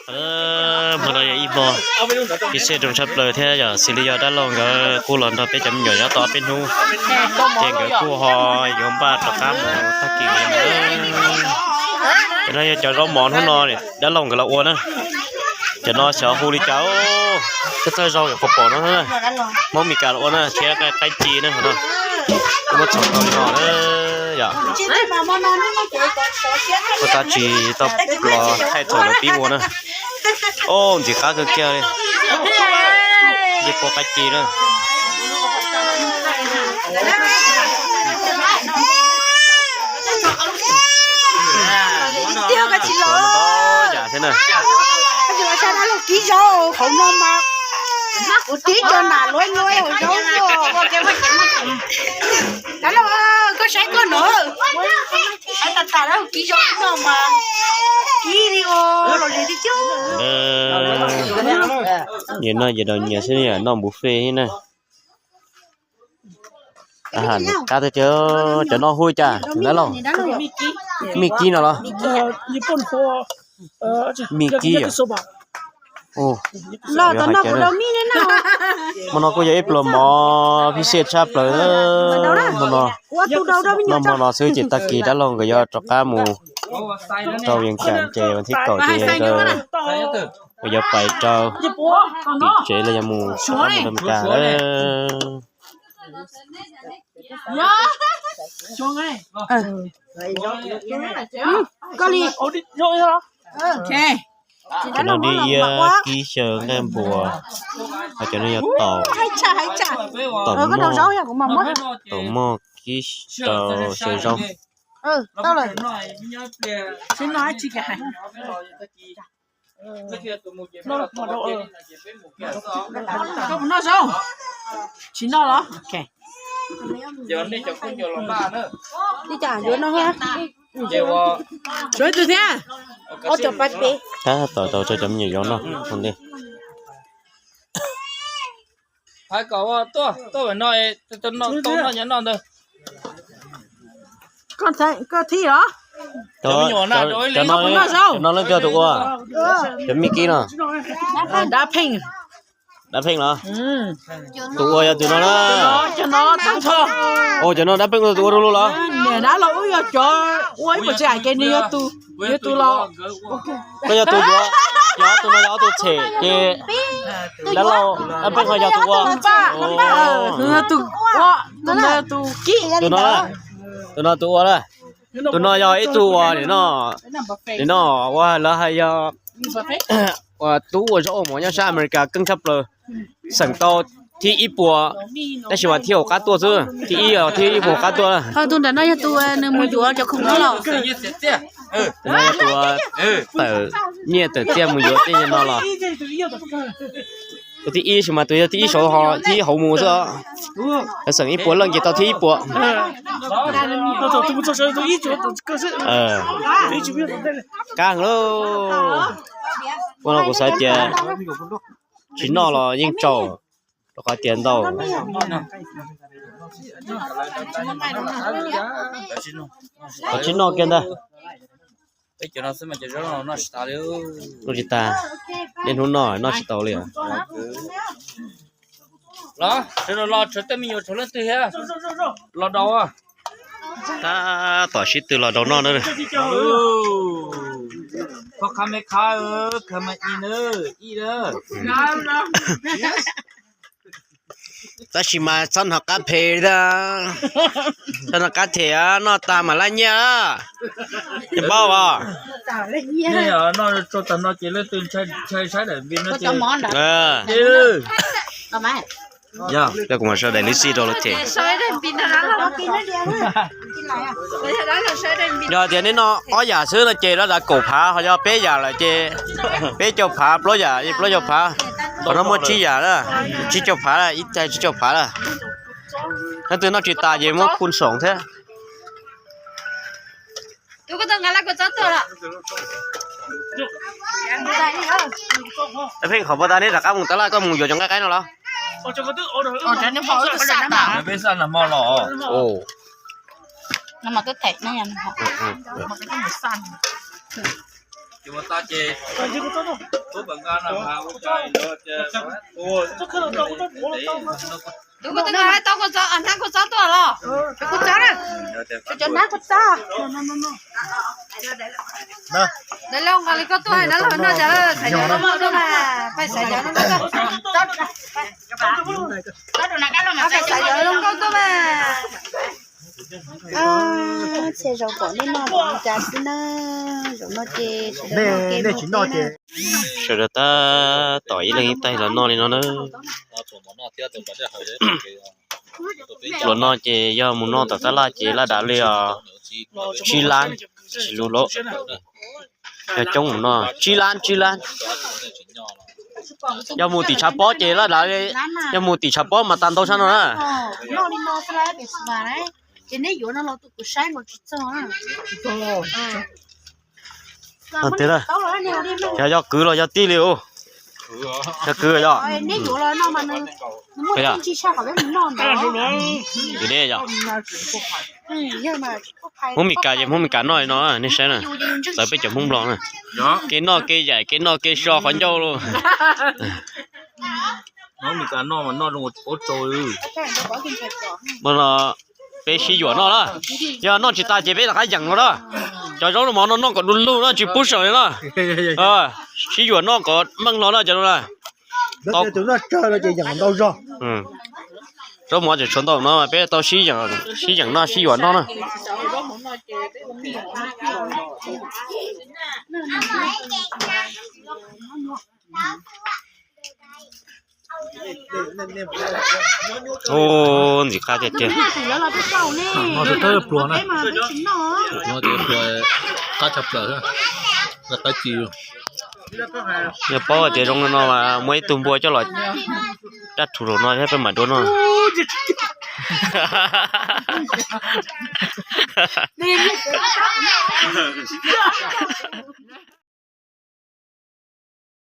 Hmo no yog ib hmo pib xej zoo tshaj plaws thiab yog xws li yog dab laug nkawd kuj los nrog peb cov me nyuam nyob tau ob peb hnub, ces nkawd kuj ho yuav npaj rov qab mus tag kis lawm. Cov no yog cov zaub mov hnub no dab laug nkawd los ua na. Cov no xyov hu li cas, thawj thawj zaug yog qhuav pom no na. Hmoob Mes Kas los ua na, thiab qaib ci na no. Muab txhoov tau li no na yom. Ua tab tsis tau los thaij thaum lawv pib ua na. Ub, ntxim qab kawg kiag li. Yeej pua qaib ci na. Tiag koj tsis los. Yam thiab na. Koj tsis los sab dab laug kib zaub hauv no mas. Kuv tib co nam luab luab hauv zaub. Dab laug, koj saib koj no. Sab tas tas dab laug kib zaub no mas. Kib li os, los zem tiag tiag. Nyias noj nyias daus nyias xwb, noj buffet xwb na. Qab tiag tiag. Cov no hu li cas dab laug? Mij kib no los? Mij kib. Hmo no kuj yog ib pluas mov pib xej tshaj plaws. Hmo no, noj hmo no xwb ces tag kis dab laug nkawd yuav rov qab mus rau Vees Cas ces vas thib kaum ces nkawd yuav pais rau tim tsev los yog mus rau Amelikas lawm. Koj li. Cov no dib iab kib xyaw nqaij npua, ho cov no yog taum, taum moj, taum moj kib rau xyaw zaub. Tsis noj los? Li cas yuav noj? Suav ib tug thiab. Ob cov pab peb. Tab tom tau rau cov me nyuam yaus noj ua ntej. Hais kom tuaj, tuaj no, tau noj nyob no ntawd. Koj thib los? Cov no leej twg yog tus ua? Cov mij kib no. Dab Pheej. Dab Pheej los? Tus ua yog tus no na. Cov no Dab Pheej ua tus ua rau lub los? Niam dab laug wb yog cov ua ib puas tsev ces nws yog tus, yog tus los. Koj yog tus yuav, yog tus no yog ob tug tshem ces dab laug Dab Pheej ho yog tus ua. Tus no, tus no tus ua na. Tus no yog ib tug uas nim no, nim no uas lawv hais yog uas tub ua zaub ua mov nyob sab Amelikas keej tshaj plaws, xeem tau thib ib puas, tab sis mas thib hauv qab tuaj xwb, thib ib, thib ib puas hauv qab tuaj. Ho tus nram no yog tus nws mus yuav cov khoom no los? Tus no yog tus tawm nyiaj tawm txiaj mus yuav tej no los. Tus thib ib sis mas tus yog thib ib saud, thib ib hauv mus xwb. Lawv xeem ib puas leej ces tau thib ib puas. Qab heev lauj. Ua no kuv xav tias tsis noj los yeej tsaus, rau qhov tias ntau. Tsis noj kiag ntag. Noj tsis tag, niaj hnub noj noj tsis tau li. Los sawv los, los sawv tej me nyuam tshuav leej twg thiab los daus. Tab tom sib tw los daus noj na. Kho khav me khav, khav me ib na, ib na. Tab sis mas txhob hnov qab phem li, txhob hnov qab them, noj tag mam laj nyiaj, paub os. Yog kuv mam sau daim lub xij rau lawv them. Yog tias nej noj ob yam xwb no ces lawv dav kaum phav, ho yog peb yam lawm ces peb caug phav, plaub yam plaub caug phav. Qhov no muaj tsib yam na, tsib caug phav, ib caug tsib caug phav na. Leej twg noj tsis tas ces muab khu soom thiab. Pheej qhov pov tas neb rov qab mus tab laj koj mus yuav cov nqaij qaib no los? Peb xaj nag hmo los. Tus kuv twb nqa tau kuv txob, hnab kuv txob tuaj los. Kuv txob na. Cov hnab kuv txob. Dais Loo nqa li koj tuaj na, los no cas xaiv yawg loj loj tuaj mas, pais xaiv yawg loj loj tuaj. Pais xaiv yawg loj nkauj tuaj mas. Txhia zaus pom nej noj li cas xwb na. Zaum no ces sawv daws noj ces, sawv daws tab tom ib leeg ib taig los noj li no na. Los no ces yog mus noj tom tab laj ces laj dav li os, tsib lab, tsis lub lab. Yog coob mus no tsib lab, tsib lab. Yog mus tim tshav pob ces laj dav li, yog mus tim tshav pob mas tag ntau sab no na. Tiag, yog kwv los yog tij li u. Yog kwv yog. Kwv ne yog. Hmoob Mes Kas ces Hmoob Mes Kas noj li no, nej saib na. Txawv peb cov Hmoob Nplog na. Kev noj kev yaim, kev noj kev so qhov ncauj lauj. Ua no peb sib yuam noj na. Yog noj tsis tas ces peb rov qab yeem no na. Cov zaub mov no noj kom du lug no tsis pub seem li na. Sib yuam noj kom meej hlo na cov no na. Zaub mov tseem tshuav ntau no mas peb tau sib yeem noj sib yuam noj na. Ub, ntxim qab tiag tiag. Yog paub tias zoo li no mas muaj ib tug npua coj los rab rhuv zaum no thiab peb mam dua noj.